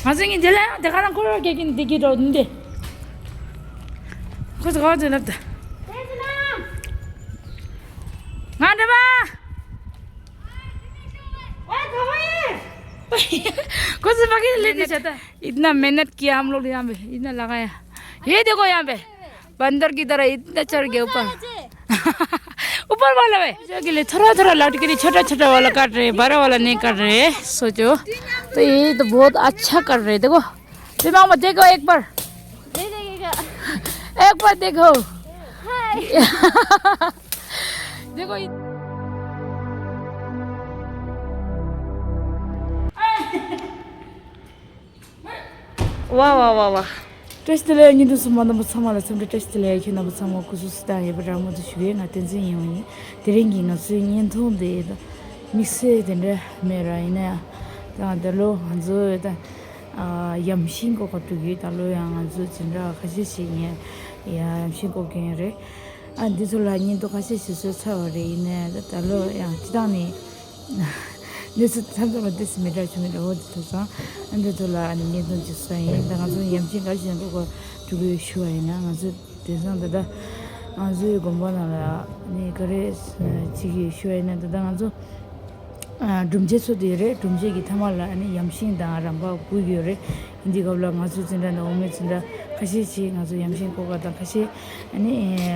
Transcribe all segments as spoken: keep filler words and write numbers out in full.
ང་ཚོ་གཉིས་དེ་ལ་ཡང་དེ་ག་རང་འཁོར་བ་སྐད་ཀྱིན་འདི་གི་འགྲོ་འདི། ཁོ་ཚོ་ག་བ་ཚོད་ལབ་ད། ང་འདྲ་བ། ཁོ་ཚོ་ཕ་གི་ལས་དེ་བྱ་ད། इतना मेहनत किया हम लोग यहाँ पे, इतना लगाया। ये देखो यहाँ पे। बंदर की तरह इतना चढ़ गया ऊपर। ऊपर वाला में। जो के लिए थोड़ा थोड़ा लटकरी छोटा छोटा वाला काट रहे, बड़ा वाला नहीं काट रहे। सोचो, तो ये तो बहुत अच्छा कर रहे। देखो, दिमाग में देखो एक बार। दे देगा। एक बार देखो। हाय। देखो इत- ཝ་ཝ་ཝ་ཝ། བཀྲ་ཤིས་བདེ་ལེགས། བརྙན་ཐུང་གསན་པ་རྣམ་པ་ཚང་མ་ལ་འཚམས་འདྲི། བཀྲ་ཤིས་བདེ་ལེགས། ཁྱེད་རྣམ་པ་ཚང་མ་སྐུ་གཟུགས་བཟང་ཡོད་པ་རང་མོས་སུ་ཞུ་གི། ང་བསྟན་འཛིན་ཡིན་པ་ཡིན། དེ་རིང་གི་ང་ཚོའི་བརྙན་ཐུང་འདི་དམིགས་བསལ་དེ་འདྲ་མེད་ར། ཡིན་ན་ཡང་ད་འདི་ལོ་ང་ཚོ་ད་ཡམ་ཤིང་བརྐོ་ག་འགྲོ་གི་ཡོད། ད་ལོ་ཡང་ང་ཚོ་འཛིན་གྲྭ་ཁ་ཤས་ཤིག་ངས་ཡམ་ཤིང་བརྐོ་མཁན་རེད། ཨ་འདི་ཚོ་ལ་བརྙན་ཐུང་ཁ་ཤས་ཤིག་བཟོས་ཚར་བ་རེད། ཡིན་ན་ཡང་ད་ལོ་ཡང་སྤྱི་བཏང་ནས། གནས་ཚུལ་མཚམས་མཚམས་ལ་ཏོག་ཙམ་མི་འདྲ་བ་བྱུང་མི་འདྲ་བོ་འདི་ཐུག་ཙང་། ཨ་འདི་ཚོ་ལ་ཨ་ནི་བརྙན་ཐུང་ཅིག་བཟོས་ཡིན། ད་ང་ཚོ་ཡམ་ཤིང་ག་རེ་བྱས་ནས་བརྐོ་ག་འགྲོ་གི་ཡོད་ཞུ་བ་ཡིན་ན། ང་ཚོ་དེང་སང་ད་ལྟ་ང་ཚོའི་དགོན་པ་ནང་ལ་ཨ་ནི་ག་རེ་བྱེད་ཀྱི་ཡོད་ཞུ་བ་ཡིན་ན། ད་ལྟ་ང་ཚོ་ཨ་སྒྲུབ་མཆོད་ཚོགས་བསྡད་ཡོད་རེད། སྒྲུབ་མཆོད་ཀྱི་མཐའ་མ་ལ་ཨ་ནི་ཡམ་ཤིང་དང་རམ་པ་བརྐོ་གི་ཡོད་རེད། འདི་སྐབས་ལ་ང་ཚོ་འཛིན་གྲྭ་ནང་འོག་མའི་འཛིན་གྲྭ་ཁ་ཤས་ཤིག་ང་ཚོ་ཡམ་ཤིང་བརྐོ་ག་དང་ཁ་ཤས་ཨ་ནི་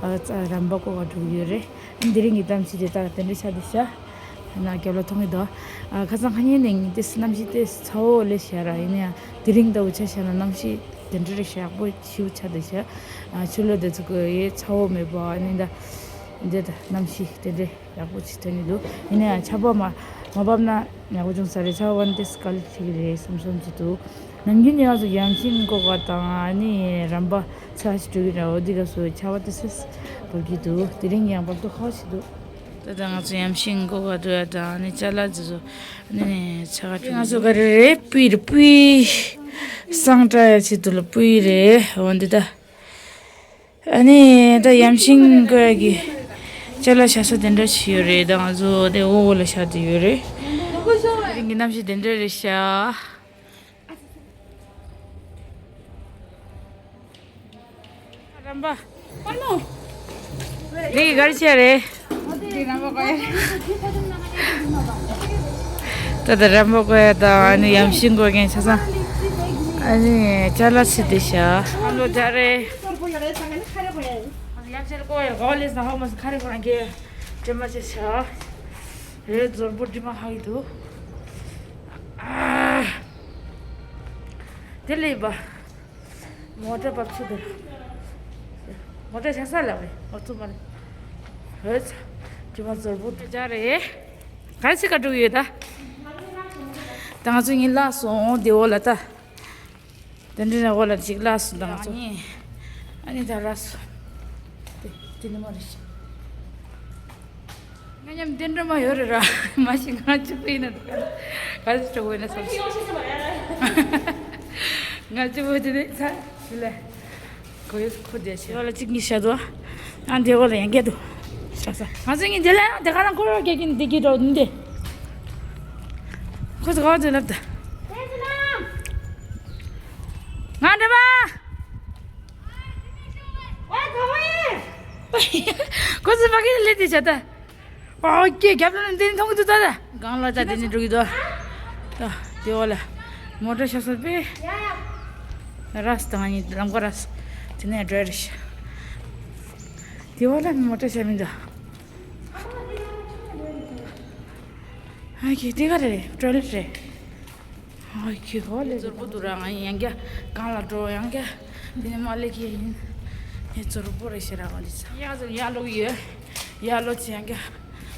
ཨ་རམ་པ་བརྐོ་ག་འགྲོ་གི་ཡོད་རེད། དེ་རིང་གི་གཏམ་ཚིག་དེ་དག་དེ་འདྲ་ཆགས་བསྡད་ཤག་ན་རྒྱབ་ལ་མཐོང་གི་འདུག་ཨ་ཁ་སང་ཁ་ཉིན་ནས་ངས་དེ་གནམ་གཤིས་དེ་ཚ་བོ་ལས་ཤག་ར། ཡིན་ན་ཡང་དེ་རིང་ལྟ་བུ་ཆ་བཞག་ན་གནམ་གཤིས་དེ་འདྲ་རེད་ཤག་ཡག་པོ་ཞེ་པོ་ཆགས་བསྡད་ཤག་ཨ་ཕྱི་ལོགས་དེ་ཚོ་གི་ཡེ་ཚ་བོ་མེད་པ། ཨ་ནི་ད་འདི་ད་གནམ་གཤིས་དེ་འདྲ་ཡག་པོ་ཅིག་ཐོན་གྱི་འདུག་ཡིན་ན་ཡང་ཆར་པ་མ་མ་བབས་ན་ཡག་པོ་བྱུང་ས་རེད། ཆར་པ་བབས་ན་དེ་དཀའ་ལས་ཁག་གི་རེད་བསམ་བསམ་གྱི་འདུག་ནམ་རྒྱུན་ནས་ང་ཚོ་ཡམ་ཤིང་བརྐོ་ག་དང་ཨ་ནི་རམ་པ་ཚ་ཞིག་འགྲོ་གི་རེད། འོ་འདི་ག་སོ་ཆར་པ་དེ་སེ་སེ་འབབ་ཀྱི་འདུག་དེ་རིང་ཡང་འབབ་དུས་ཁག་ཅིག་འདུག་ད་ལྟ་ང་ཚོ་ཡམ་ཤིང་བརྐོ་ག་འགྲོ་ཡ་དང་ཨ་ནི་ཅ་ལག་ཅིག་བཟོ་ཨ་ནི་ཚ་ག་འགྲོ་ང་ཚོ་ག་རེ་རེད། སྤུས་རེད། སྤུས་སང་བཀྲ་ཡ་ཆེད་དུ་ལ་སྤུས་རེད། འོ་འདི་ད། ཨ་ནི་ད་ཡམ་ཤིང་བརྐོ་ཡ་གི་ཅ་ལག་བཞག་ས་དེ་འདྲ་ཞིག་ཡོད་རེད། ད་ང་ཚོ་དེ་འོག་འོག་ལ་བཞག་བསྡད་ཡོད་རེད། དེ་རིང་གི་གནམ་གཤིས་དེ་འདྲ་རེད་ཤག་རམ་པ། པར་མོ། འདི་ག་རེ་བྱས་རེད། འདི་རམ་པ་བརྐོ་ཡ། ད་ལྟ་རམ་པ་བརྐོ་ཡ་དང་ཨ་ནི་ཡམ་ཤིང་བརྐོ་མཁན་ཆ་ཚང་ཨ་ནི་ཅ་ལག་ཕྱིས་བསྡད་ཤག་ཨ་ལོ་ཇ་རེད། ཡམ་ཤིང་བརྐོ་ཡ་གོ་ལེ་ས་ཧོ་མ་སི་ཁ་རེ་ཁོ་རང་གི་དྲི་མ་ཆེ་ཤག་རེད། ཛོར་པོ་དྲི་མ་ཧ་གི་འདུག་ཨ། དེ་ལས་པ། མོ་ཊ་བབས་ཚུལ་དེ། མོ་ཊ་ཆགས་ས་ལ་བས་མོ་ཊ་མ་རེད། ཧོས། དྲི་མ་ཛོར་པོ་དེ་ཅག་རེད། ག་རེ་ཟེར་ག་འགྲོ་གི་ཡོད་ད། ད་ང་ཚོ་གཉིས་ལ་སོང་དེ་འོག་ལ་ད། དེ་འདྲ་ན་འོག་ལ་ཅིག་ལ་སོང་ད་ང་ཚོ། ཨ་ནི་ད་ར་སོང་། དེ་དེ་ནི་མ་རེད་ཤག་ང་མཉམ་དེ་འདྲ་མ་ཡོད་རེད་ར། མ་གཞི་ང་གཅིག་པུ་ཡིན་ན་འདུག་ག་རེ་སྤྲོ་བོ་ཡིན་ན་བསམ་སོང་། ང་གཅིག་པུ་དེ་ནས་ཚ་ཞུ་ལེ། གོ་ཡོད་ཁོ་བསྡད་ཤག་འོག་ལ་གཅིག་གཉིས་བཤད་འདུག་ཨ་འདི་འོག་ལ་ཡང་བསྐྱལ་འདུག་ཤག་ས། ང་ཚོ་གཉིས་དེ་ལ་ཡང་དེ་ག་རང་འཁོར་བ་སྐད་ཀྱིན་འདི་གི་འགྲོ་འདི། ཁོ་ཚོ་ག་བ་ཚོད་ལབ་ད། ང་འདྲ་བ། ཁོ་ཚོ་ཕ་གི་ལས་དེ་བྱ་ད། ཨོ་ཀེ་རྒྱབ་ལ་འདི་མཐོང་གི་འདུག་ད་ད། གང་ལ་ད་འདི་ནས་འགྲོ་གི་འདུག་ད་དེ་འོག་ལ་མོ་ཊ་ཤག་ས་པེ། ར་སི་དང་ནི་ལམ་ཁ་ར་སི་དེ་ནས་འགྲོ་རེ་ཤག་དེ་འོག་ལ་མོ་ཊ་ཤག་མི་འདུག་ཨ་ཀེ་དེ་ག་རེད། ཊོའི་ལེཊ་རེད། ཨ་ཁྱོད་ཧོ་ལེ། ཛོར་པོ་འདུག་ར། ང་ཡང་བསྐྱར་གང་ལ་འགྲོ། ཡང་བསྐྱར་འདི་ནས་མ་ལེ་ཁྱེད་ཡིན། ངས་ཛོར་པོ་རེ་ཤེས་ར་བ་འདི་ཚ། ཡག་ཟེར་ཡག་ལོག་ཡོད། ཡག་ལོག་ཚེ་ཡང་བསྐྱར་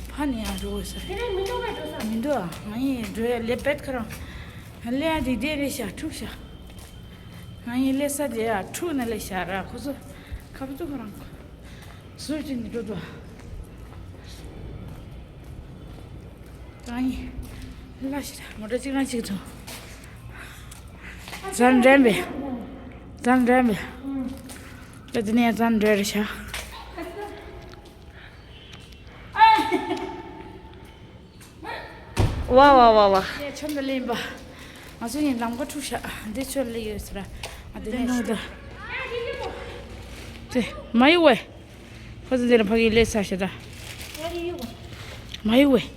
ཕ་ནས་ཡང་འགྲོ་དགོས་ས་རེད། དེ་ནས་མི་འགྲོ་བས་འགྲོ་ས། མི་འདུག་ཨ། ང་ཡིན་འགྲོ་ཡ་ལེ་པད་ཁ་རང་། ལེ་ཡ་དེ་དེ་རེ་ཤ་འཁྲུག་ཤ། ང་ཡིན་ལེ་ས་དེ་ཡ་འཁྲུག་ན་ལེ་ཤ་ར། ཁོ་ཚོ་ཁ་བུ་ཏུ་ཁོ་རང་ཁོ། སུ་ཅི་ནི་འགྲོ་དོ། ད་ཡིན། ལ་ཤི་ར་མོ་ཊ་གཅིག་རང་གཅིག་ཐོན། ཛན་རན་པས། ཛན་རན་པས། ད་དེ་ནས་ཛན་རན་རེད་ཤག་ཝ་ཝ་ཝ་ཝ། ངས་ཆམ་དུ་ལེན་པ། ང་ཚོ་ཡིན་ལམ་ཁ་འཁྲུག་ཤག་འདི་ཚོ་ལ་ཡོད་ཟེར། ཨ་དེ་ནས་ཤི་ད། དེ་མ་ཡོང་བས། ཁོ་ཚོ་འདི་ལ་ཕ་གི་ལས་ས་ཤ་ད། མ་ཡོང་བས།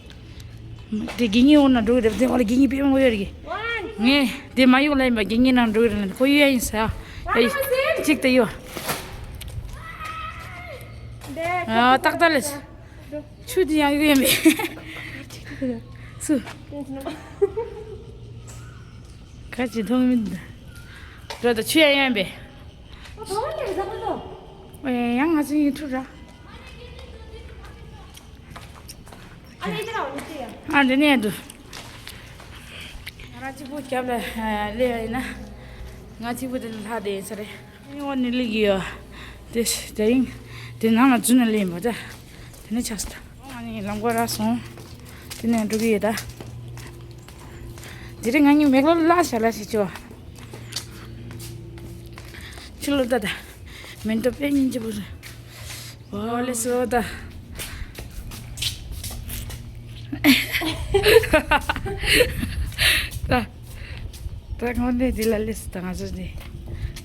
དེ་དགེ་བསྙེན་འོག་ན་འགྲོ་གི་རེད། དེ་འོག་ལ་དགེ་བསྙེན་དཔེ་མང་པོ་ཡོད་རེད། ངས་དེ་མ་ཡོང་ལ་ཡིན་པ་དགེ་བསྙེན་ནང་འགྲོ་གི་རེད་ལ་ཁོ་ཡོད་ཡ་ཡིན་ས། ཨེ་གཅིག་ད་ཡོད། ཨ་ཏག་ཏག་ལས། ཆུ་དེ་ཡང་ཡོད་ཡ་མེད། སུ། ཁ་ཅིག་མཐོང་མི་འདུག་ར་ད་ཆུ་ཡང་ཡང་པས། ཨེ་ཡང་ང་ཚོ་ཡིན་ཐུབ་ར། ཨ་འདི་ནས་འདུག་ང་རང་གཅིག་པུ་རྒྱབ་ལ་སླེབས་ཡིན་ན། ང་གཅིག་པུ་དེ་ལ་ལྷག་བསྡད་ཡིན་ས་རེད། ཨ་ནི་འོ་ནི་ལིག་ཡོད། དེ་དེ་རིང་དེ་ནང་ལ་འཛུལ་ནས་སླེབས་ཡིན་པ་ད། དེ་ནས་ཆགས་སོང་། ང་གཉིས་ལམ་ཁ་རག་སོང་། དེ་ནས་འགྲོ་གི་ཡོད་ད། དེ་རིང་ང་གཉིས་མེག་ལོར་ལ་ཤ་ལ་ཤི་ཆོ། ཕྱི་ལོ་ད་ད། མེན་ཏོ་དཔེ་སྙིང་རྗེ་པོ་རེད། ཨོ་ལེ་སོ་ད། ད། ད་དངོས་གནས་འདི་ལ་སླེབས་སོང་ད་ང་ཚོ་འདི།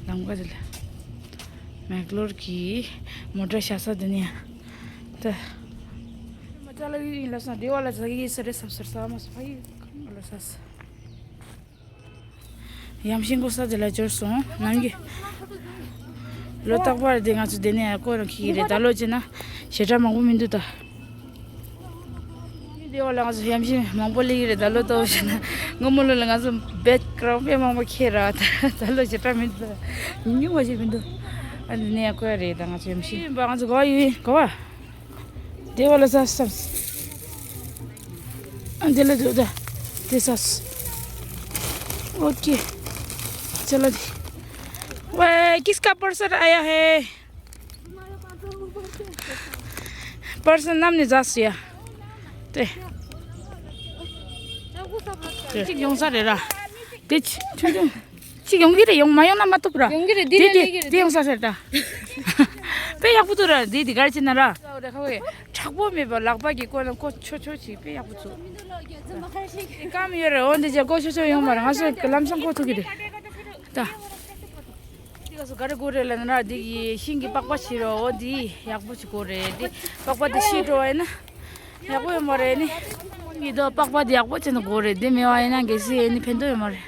ལམ་ཁ་འདི་ལ། མེག་ལོར་གྱི་མོ་ཊ་བཞག་ས་འདི་ནས་ཡང་། ད། མ་ཅ་ལག་ཡིན་ལབ་སོང་། འདི་བ་ལ་ཟ་གི་ཡིན་ས་རེད་བསམ་སོང་། ཟ་མ་སོང་། ཕ་ཡི་ཁང་ལ་ཟ་སོང་། ཡམ་ཤིང་ཀོ་ས་དེ་ལ་འབྱོར་སོང་། ནམ་གྱི་ལོ་རྟག་པར་དེ་ང་ཚོ་དེ་ནས་ཀོ་ར་ཁྱི་རེད། ད་ལོ་བྱས་ན་ཞེ་དྲག་མང་པོ་མི་འདུག་ད། དེ་བ་ལ་ང་ཚོ་ཡམ་ཤིང་མང་པོ་སླེབས་ཀྱི་རེད། ད་ལོ་ལྟ་བུ་བྱས་ན་སྔོན་མ་ལོ་ལ་ང་ཚོ་བེད་ཀ་ར་དཔེ་མང་པོ་ཁྱེར་ར། ད་ད་ལོ་ཞེ་དྲག་མི་འདུག་ད་ཉུང་བ་ཞིག་མི་འདུག་ཨ་འདི་ནས་ཀོ་ཡ་རེད། ད་ང་ཚོ་ཡམ་ཤིང་ཡིན་པ་ང་ཚོ་ག་བ་ཡོད་ཡིན་ག་བ། दे वाला सा सब। दे ले दो, दे। दे सास। ओके। चलो दी। वह किसका पर्सन आया है? पर्सन नाम नहीं जा सिया। ते। ते। ठीक यों सा रे रा। ते छु-, छु-, छु-। གཅིག་ཡོང་གི་རེད། ཡོང་མ་ཡོང་ན་མ་ཐུབ་ར། ཡོང་གི་རེད། འདི་དེ་ནས་དེ་སླེབས་ཀྱི་རེད། དེ་ཡོང་ས་རེད་ད། དཔེ་ཡག་པོ་འདུག་ར། འདི་འདི་གར་ཕྱིན་ན་ར། དྲག་པོ་མེད་པ་ལག་པ་གི་ཀོ་ན་ཀོ་ཆོ་ཆོ་ཅིག་དཔེ་ཡག་པོ་འདུག་སྐམ་ཡོད་རེད། འོ་འདི་ཅག་ཀོ་ཆོ་ཆོ་ཡོང་མ་རེད། ང་ཚོ་ལམ་སང་ཀོ་ཐུག་གི་རེད་ད། འདི་ག་སོ་ག་རེ་དགོས་རེད་ལབ་ན་ར། འདི་གི་ཤིང་གི་པགས་པ་ཕྱིས་རོགས། འོ་འདི་ཡག་པོ་ཅིག་དགོས་རེད། འདི་པགས་པ་འདི་ཕྱིས་འགྲོ་བ་ཡིན་ན་ཡག་པོ་ཡོད་མ་རེད་ནི། ཡིད་དོ་པགས་པ་འདི་ཡག་པོ་བྱས་ན་དགོས་རེད། འདི་མེད་པ་ཡིན་ན་གལ་སྲིད་ཡིན་ནི་ཕན་ཐོགས་ཡོད་མ་རེད།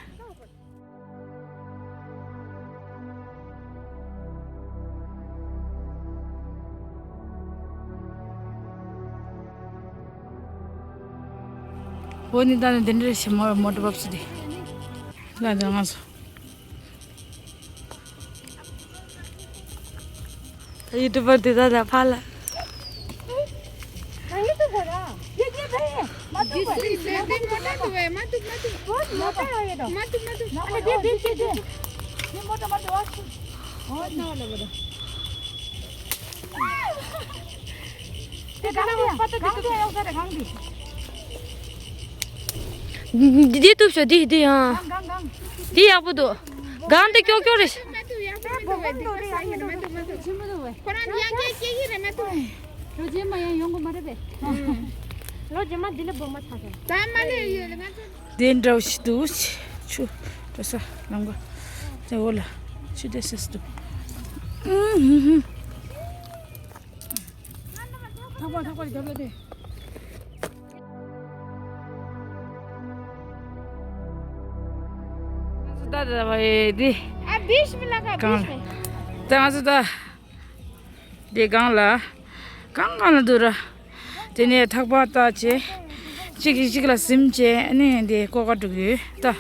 འོ་ནི་ད་ནི་འདི་འདྲ་ཞིག་མོ་མོ་ཊ་བབས་སུ་དེ། ལ་ད་ང་ཚོ། ད་ཡུ་ཊུབ་པར་དེ་ད་ད་ཕ་ལ། ང་ཡུ་ཊུབ་པར་ར། ཡེ་ཡེ་ད་ཡེ། མ་ཐུབ་པར། དེ་དེ་མོ་ཊ་འདུག་བས། མ་ཐུབ་མ་ཐུབ། ཨོ་མོ་ཊ་ཡོད་དོ། མ་ཐུབ་མ་ཐུབ། ཨ་ནི་དེ་དེ་དེ་དེ། དེ་མོ་ཊ་མ་ཐུབ། ཨོ་ནོ་ལ་བ་དོ། དེ་གང་དེ་གང་དེ་ཡོད་ས་རེད། གང་དེ། འདི་འདི་གཏུབ་ཤོག་འདི་འདི་ཡང་། གང་གང་གང་། འདི་ཡག་པོ་འདུག་གང་འདི་ཀྱོག་ཀྱོག་རེད། ཁོ་རང་ཡང་སྐད་སྐྱེ་གི་རེད་མ་གཏོགས། ལོ་རྗེས་མ་ཡང་ཡོང་གི་མ་རེད་པས། ལོ་རྗེས་མ་འདི་ལས་སྦོམ་མ་ཆགས་སོང་། ད་མ་ལས་ཡོད་ལ་ང་ཚོ། དེ་འདྲ་བོ་ཞིག་འདུག་ཆུ་འགྲོ་ས་ལམ་ཀ་དེ་འོ་ལ་ཆུ་དེ་སེ་སེ་འདུག་ཐག་པ་ཐག་པ་རྒྱབ་ལ་དེ། ད་ད་བ་ཡེ་དེ། ཨ་བིཤ་མི་ལ་ག་གང་བིཤ་མི། ད་ང་ཚོ་ད་དེ་གང་ལ་གང་གང་ལ་འདུག་ར། དེ་ནས་ཐག་པ་བཏགས་བྱས་གཅིག་གིས་གཅིག་ལ་ཟིམ་བྱས་ཨ་ནི་དེ་ཀོ་ཀ་འགྲོ་གི་ཡོད་ད།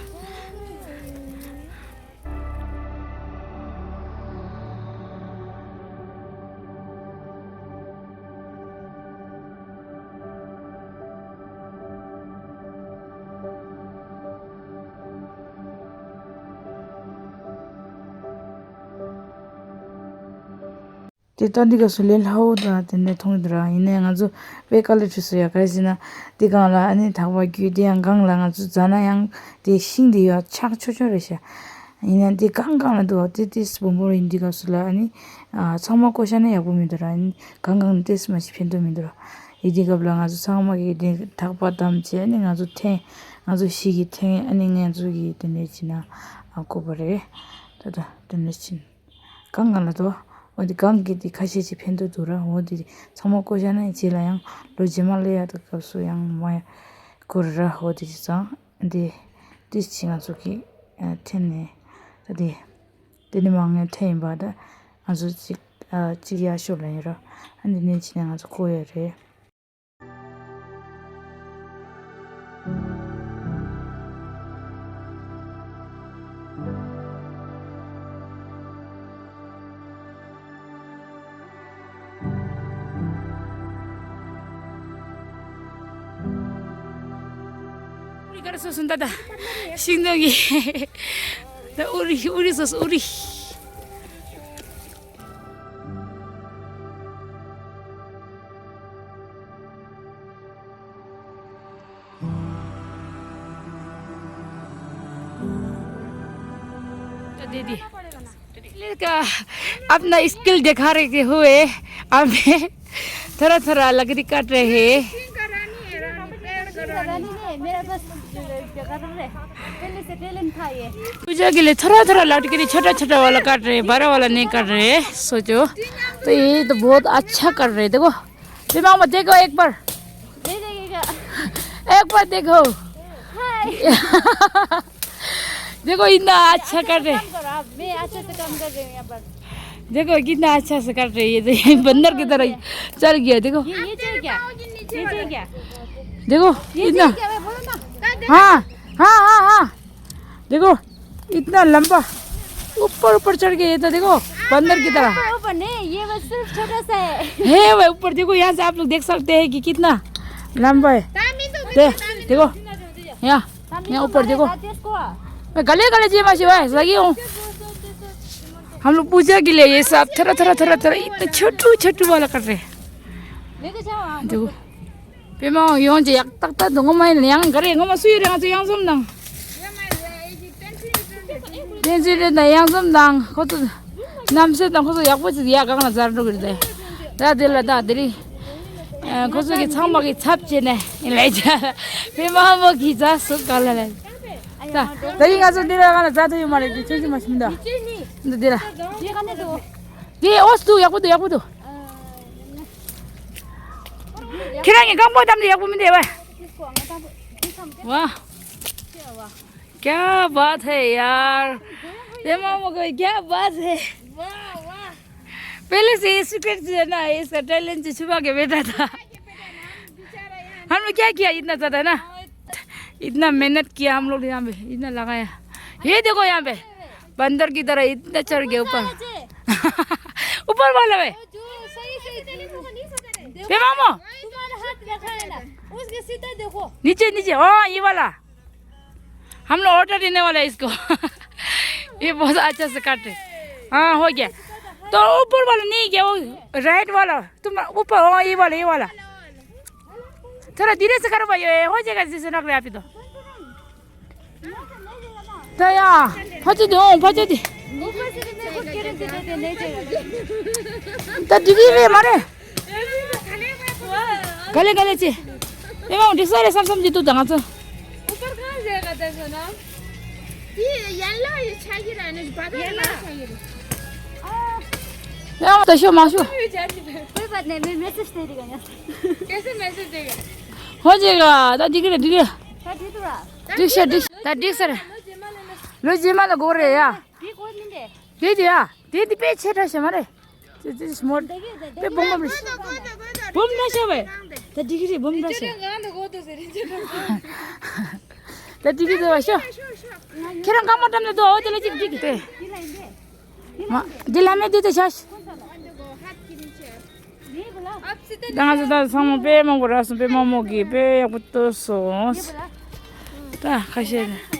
དེ་ལྟ་འདི་ག་སུ་ལས་ལྷའོ་དང་དེ་འདྲ་མཐོང་གི་འདུག་ར། ཡིན་ནའི་ང་ཚོ་དཔེ་དཀའ་ལས་ཁྲོད་སོ་ཡ། ག་རེ་ཟེར་ན་དེ་སྒང་ལ་ཨ་ནི་ཐག་པ་བརྒྱུས་དེ་ཡང་སྒང་ལ་ང་ཚོ་འཛེགས་ན་ཡང་དེ་ཤིང་དེ་ཡོད་ཆག་ཆོ་ཆོ་རེད་ཤག་ཡིན་ན་དེ་གང་གང་ལ་འདུག་དེ་དེ་སྦོམ་པོ་རེད། འདི་ག་སུ་ལ་ཨ་ནི་ཚང་མ་བཀོ་བཞག་ན་ཡག་པོ་མི་འདུག་ར། ཨ་ནི་གང་གང་ལ་དེ་སུ་མ་ཞིག་ཕན་ཐོགས་མི་འདུག་ར། ཡི་དེ་སྐབས་ལ་ང་ཚོ་ཚང་མ་གིས་དེ་ཐག་པ་བསྡམས་བྱས་ཨ་ནི་ང་ཚོ་འཐེན། ང་ཚོ་ཞིག་གི་ཐེངས་ཨ་ནི་ང་ཚོ་གི་དེ་འདྲ་བྱས་ན་ཨ་བསྐོར་བ་རེད། ད་ད་དེ་འདྲ་བྱས་ན་གང་གང་ལ་དོ། འོ་དེ་གང་གི་དེ་ཁ་ཤས་ཅིག་ཕན་ཐོགས་འདུག་ར། འོ་དེ་ཚང་མ་བསྐོར་བཞག་ན་རྗེས་ལ་ཡང་ལོ་རྗེས་མ་སླེབས་ཡག་དུས་སྐབས་སུ་ཡང་མ་བསྐོར་ར། འོ་དེ་བྱས་ཙང་དེ་དེ་ཅིག་ང་ཚོ་གི་ཨ་ཐེངས་ནས་ད་དེ་དེ་ནི་མ་ངའི་ཐེངས་ཡིན་པ། ད་ང་ཚོ་ཅིག་ཨ་ཅིག་ཡག་ཤོས་ལ་ཡིན་ར། ཨ་འདི་ནས་བྱས་ན་ང་ཚོ་བསྐོར་ཡོད་རེད། ཨུ་རི་ག་རེ་སོ་སོ་ད་ད་ཤིང་སྡོང་གི་ད་ཨུ་རི་ཨུ་རི་སོ་སོ་ཨུ་རི། दीदी, अपना स्किल दिखा रहे हुए हमें थोड़ा थोड़ा लकड़ी काट रहे हैं। पूजा के लिए थोड़ा थोड़ा लकड़ी छोटा छोटा वाला काट रहे हैं, बड़ा वाला नहीं काट रहे हैं। सोचो, तो ये तो बहुत अच्छा कर रहे हैं। देखो, दिमाग में देखो एक बार। ये देखिएगा। एक बार देखो। हाय। देखो, इतना अच्छा कर रहे। काम करो आप, मैं अच्छे से काम कर रही हूँ यहाँ पर। देखो, कितना अच्छा से कर रहे हैं। ये तो ये बंदर की तरह चल गया, देखो। ये, ये चाहिए क्या? ये चाहिए क्या? देखो, ये इतना। चाहिए क्या? मैं बोलो ना। हाँ, हाँ, हाँ, हाँ। देखो, इतना लंबा, ऊपर ऊपर चढ़ के, ये तो देखो, बंदर की तरह। ऊपर, ऊपर नहीं, ये बस सिर्फ छोटा सा है। है वह ऊपर, देखो, यहाँ से आप लोग देख सकते हैं कि कितना लंबा है। दे, देखो, यहाँ, यहाँ ऊपर देखो। मैं गले गले जी मासी भाई, लगी हूँ। हम लोग पूजा के लिए ये सब थोड़ा थोड़ा थोड़ा थोड़ा इतना छोटू छोटू वाला कर रहे हैं। देखो। པད་མ་ཡོང་ཅི་ཡག་ཏག་ཏག་འདུག་ངོ་མ་ཡིན་ཡང་ག་རེ་ངོ་མ་སུ་ཡི་རེད། ང་ཚོ་གཡང་འཛོམས་དང་། བསྟན་འཛིན་རེད་དང་གཡང་འཛོམས་དང་ཁོ་ཚོ་རྣམ་སྲས་དང་ཁོ་ཚོ་ཡག་པོ་ཅིག་ཡ་གང་ལ་འཛར་འགྲོ་གི་རེད་དེ། ད་དེ་ལ་ད་དེ་རིང་ཁོ་ཚོ་གི་ཚང་མ་གི་ཚབ་བྱས་ནས་ཡིན་ལས་ཀྱ་པད་མ་མོ་གི་རྫ་སུ་ག་ལ་ལ། ད་དེ་རིང་ང་ཚོ་འདི་ལ་གང་ལ་རྫ་ཐོན་ཡོད་མ་རེད། འདི་ཆུང་ཆུང་མ་ཞིག་མི་འདུག་འདི་འདི་ལ། འདི་ཨོ་སུ་ཡག་པོ་འདུག་ཡག་པོ་འདུག་ཁྱེད་རང་གི་རྐང་པ་བཏབ་ནས་ཡག་པོ་མི་འདུག་བ། वाह, क्या बात है यार। ये मामा को क्या बात है। वाह, वाह। पहले से ये सीक्रेट जो है ना, इसका टैलेंट जो छुपा के बैठा था। हम लोग क्या किया इतना ज्यादा ना, इतना मेहनत किया हम लोग यहाँ पे, इतना लगाया। ये देखो यहाँ पे बंदर की तरह इतना चढ़ गया ऊपर। ऊपर वाला है। ये मामा। तुम्हारा हाथ रखा है ना, उसके सीधा देखो। नीचे नीचे, हाँ, ये वाला। हम लोग ऑर्डर देने वाला है इसको। ये बहुत अच्छा से काटे। हाँ, हो गया। तो ऊपर वाला नहीं गया, वो राइट वाला। तुम ऊपर, हाँ, ये वाला, ये वाला। थोड़ा धीरे से करो भाई, ये हो जाएगा जैसे नखरे आप ही तो। ད་ཡ། ཕ་ཅི་དེ་འོང་། ཕ་ཅི་དེ། ད་འགྲིག་གི་རེད་མ་རེད། ག་ལེ་ག་ལེ་ཅི། ཨེ་མ་འགྲིག་ས་རེད་བསམ་བསམ་གྱི་འདུག་ད་ང་ཚོ། ऊपर कहाँ जाएगा दस ना? ये येलो ये चाहिए रहने बाद येलो चाहिए। ཡང་ད་ཤོ་མ་ཤོ། कोई बात नहीं, मैं मैसेज दे देगा यहाँ से। कैसे मैसेज देगा? हो जाएगा। ད་འགྲིག་གི་རེད། འགྲིག་གི། ད་འགྲིག་འདུག་ར། འགྲིག་ཤག་འགྲིག་ད་འགྲིག་ས་རེད། ལོ་རྗེས་མ་ལ་འགྲོ་རེད་ཡ། འདི་གོ་མིན་དེ། དེ་དེ་ཡ། དེ་དེ་དཔེ་ཆེ་དྲགས་ཤག་མ་རེད། དེ་དེ་སྨོ། དཔེ་སྦོམ་སྦོམ་རེད། སྦོམ་དྲགས་ཤག་བས། ད་འགྲིག་གི་རེད། སྦོམ་དྲགས་ཤག་ད་འགྲིག་གི་འདུག་བ་ཤོ། ཁྱེད་རང་རྐང་པ་བཀྲམ་ནས་འདུག་འོ་དེ་ལ་ཅིག་འགྲིག་གི་དེ། མ། འདི་ལ་མེད་དེ་དེ་ཤ་ཤ། ད་ང་ཚོ་ད་ཚང་མ་དཔེ་མང་པོ་རག་སོང་། དཔེ་མང་མོ་གི་དཔེ་ཡག་པོ་ཏོ་སོང་། ད་ཁ་ཤས་ནས།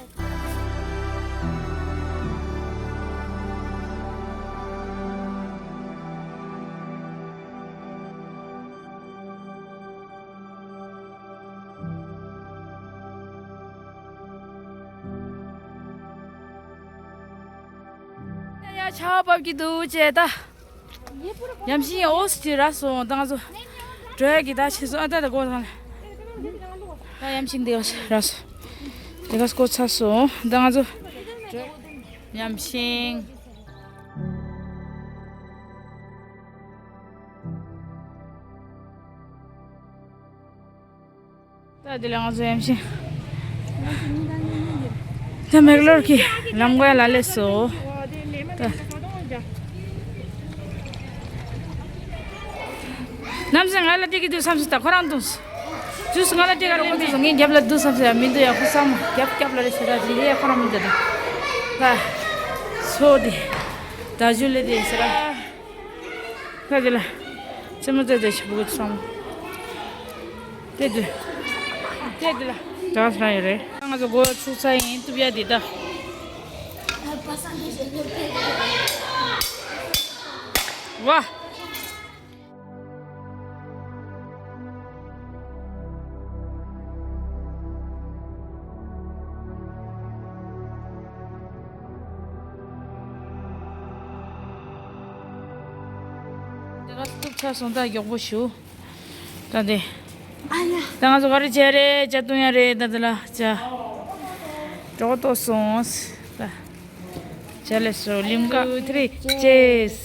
ཡ་ཆར་པ་བབས་ཀྱི་འདུག་ཅེས་ད། ཡམ་ཤིང་ཡ་འོ་སི་ཅི་ར་སོང་། ད་ང་ཚོ་འགྲོ་ཡ་གི་ད་ཆེ་སོང་། ཨ་ད་ད་གོ་ད་ད་ཡམ་ཤིང་འདི་ར་སོང་། དེ་ག་སྐོར་ཚར་སོང་། ད་ང་ཚོ་ཉམས་ཤིང་། ད་དེ་ལ་ང་ཚོ་ཉམས་ཤིང་། ད་མེག་ལོར་གྱི་ལམ་ཀ་ལ་སླེབས་སོང་། ད། ནམ་སེ་ང་ལ་སྤྲད་ཀྱི་འདུག་བསམ་སོང་། ད་ཁོ་རང་འདུག་སོང་། ཇུས་ང་ལ་སྤྲད་ག་རོགས་པ་འདུག་སོང་། ངས་རྒྱབ་ལ་འདུག་བསམ་སོང་། ཡ་མི་འདུག་ཡ། ཁོ་བསམ་རྒྱབ་རྒྱབ་ལ་རེ་ཟེར། ད་དེ་ལས་ཁོ་རང་མི་འདུག་ད་ད་སོ་དེ་ད་ཇུ་ལེ་དེ་ཟེར། ད་དེ་ལ་ཙེ་མོ་ཙེ་ཙེ་ཞིག་བུ་གུ་སོང་། དེ་དེ་དེ་དེ་ལ་ད་ས་ཡོད་རེད། ང་ཚོ་སྒོ་ཚུགས་ས་ཡིན། བཏུབ་ཡ་དེ་ད། ཝ། དེ་ག་སྟུག་ཆ་སོང་། ད་མགྱོགས་པོ་ཞུ། ད་དེ། ཨ་ཡ། ད་ང་ཚོ་ག་རེ་བྱས་རེད། ཇ་བཏུང་ཡ་རེད། ད་དེ་ལ་ཇ། གྲོགས་ཏོ་སོང་། ད། ཇ་ལས་སོ་ལིམ་ཀ། ཊུ་ཐི་རི། ཅེས།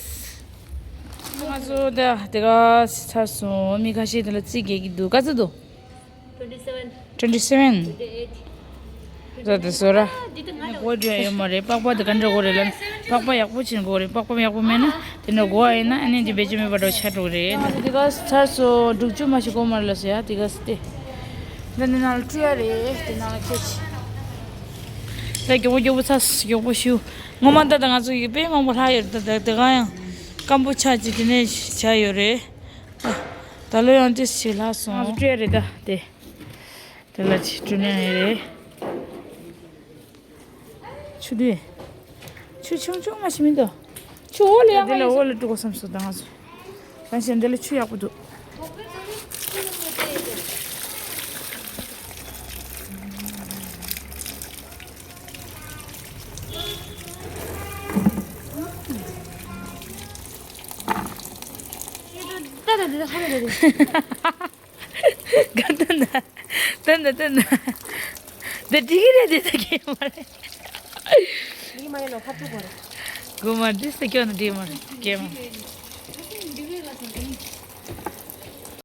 ང་ཚོ་ད་དེ་ག་ཚར་སོང་། མི་ཁ་ཤས་དེ་ལ་རྩིས་རྒྱག་གི་འདུག་ག་ཚོད་འདུག twenty seven. ཟ་དེ་སོ་ར། ནི་གོ་འདྲ་ཡོད་མ་རེད། པགས་པ་དེ་ག་འདྲ་གོ་རེད་ལབ་ན། པགས་པ་ཡག་པོ་བྱིན་དགོས་རེད། པགས་པ་ཡག་པོ་མེད་ན་དེ་འདྲ་གོ་བ་ཡིན་ན་ཨ་ནི་དེ་བེད་སྤྱོད་མེད་པ་འདྲ་ཆགས་འགྲོ་གི་རེད། ང་ཚོ་དེ་ག་ཚར་སོ་འབྲུག་ཆུ་མ་ཞིག་གོ་མ་རེད་ལ་ཟེར་ཡ། དེ་ག་སྟེ། ད་འདི་ནང་ལ་བཀྲུ་ཡ་རེད། དེ་ནང་ལ་ཁྱེར་ཆི། ད་མགྱོགས་པོ་མགྱོགས་པོ་ཚར་སོ། མགྱོགས་པོ་ཞུ། ངོ་མ་ད་ད་ང་ཚོ་ཡི་དཔེ་མང་པོ་ལྷག་ཡོད་རེད། ད་དེ་ག་ཡང་སྐམ་པོ་ཆགས་ཅིག་དེ་ནས་བྱ་ཡོད་རེད། ད་ད་ལོ་ཡང་ཏིས་ཞིག་ལྷག་སོང་། ང་ཚོ་བཀྲུ་ཡ་རེད་ད་དེ། དེ་ལ་ཅིག་བཀྲུ་ན་ཡིན་རེད། ཆུ་དུས། ཆུ་ཆུང་ཆུང་མ་ཞིག་མི་འདུག་ཆུ་འོག་ལ་ཡག་པོ་འདི་ལ་ཡོད། འོག་ལ་བཀྲུ་དགོས་བསམ་སོང་ད་ང་ཚོ། གང་ཞིག་འདི་ལ་ཆུ་ཡག་པོ་འདུག་ད་ད་ད་ཧ་ལས་ད་ད། ག་ཏན་ཏན་ཏན་ཏན་ཏན་ཏན། འདི་འགྲིག་གི་རེད། འདི་ད་གས་མ་རེད། འགྲིག་མ་རེད་ལོ། ཁ་ཐུག་གོ་རེད། དགོས་མ་འདི་ས་སྐྱོ་ན་འགྲིག་མ་རེད། གས་མ།